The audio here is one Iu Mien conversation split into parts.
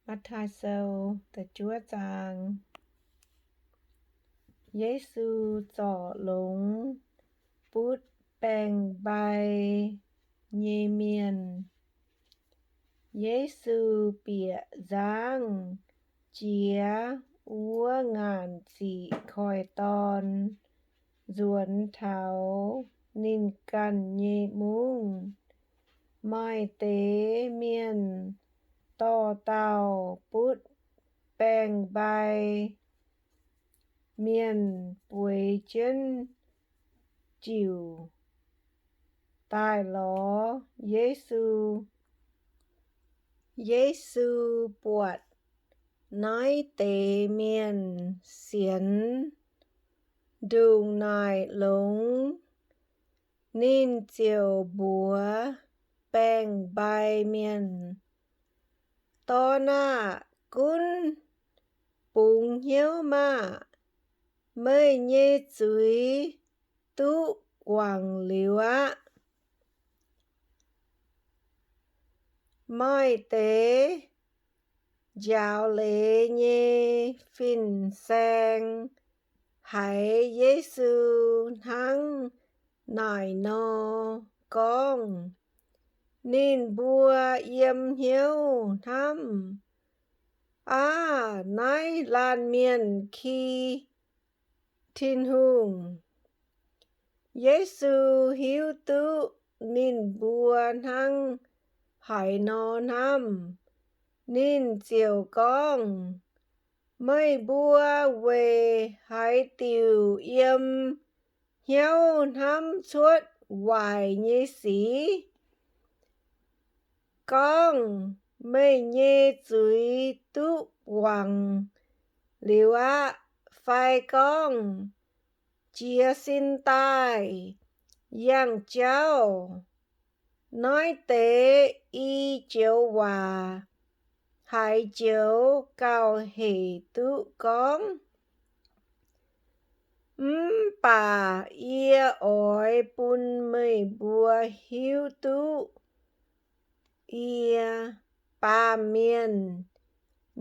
Matv^taai Sou da'juov zaang. Yesu zorc longx butv baeng-mbai nyei mienh. Yesu bieqc nzangv jiex wuov ngaanc ziqc koiv-dorn nzuonx taux ninh ganh nyei mungv. Maaih deix mienh dorh dauh butv baeng-mbai mienh bueix jienv jiuc daaih lorz Yesu. Yesu buatc naaiv deix mienh sienx ndongc naaic longx, ninh ziouc mbuox baeng-mbai mienh, Dorn aah! Gunv bungx hnyouv maah! Meih nyei zuiz duqv guangc liuz aqv. Maaih deix njaaux leiz nyei fin-saeng haiz Yesu hnangv naaic nor gorngv, ninh mbuo yiem hnyouv hnamv, Aav, naaiv laanh mienh ki Tin-Hungh. Yesu hiuv duqv ninh mbuo hnangv haaix nor hnamv, ninh ziouc gorngv, Meih mbuo weic haaix diuc yiem hnyouv hnamv cuotv waaic nyei sic? Gorngv, Meih nyei zuiz duqv guangc liuz aqv, fai gorngv, Jiez sin daaih, yangh jauv? Naaiv deix i joux waac haaix joux gauh heic duqv gorngv? Mv baac yie oix bun meih mbuo hiuv duqv yie, Baamh Mienh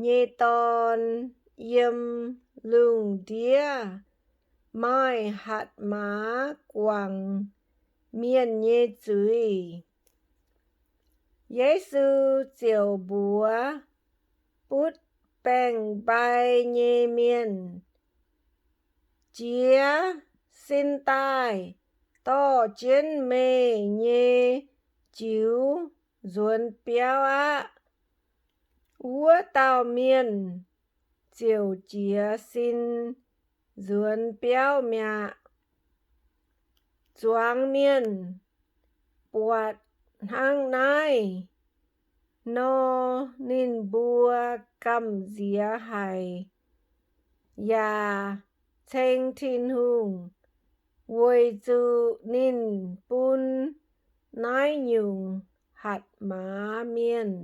nyei Dorn, yiem lungh ndiev maaih hatc maaz guangc mienh nyei zuiz. Yesu ziouc mbuox butv baeng-mbai nyei mienh, Jiez sin daaih, dorh jienv meih nyei jiux nzuonx biauv aqv. Wuov dauh mienh ziouc jiez sin nzuonx biauv mi'aqv. Zuangx mienh buatc hnangv naaiv nor, ninh mbuo gamh nziex haic yaac ceng Tin-Hungh weic zuqc ninh bun naaiv nyungc hatc maaz mienh.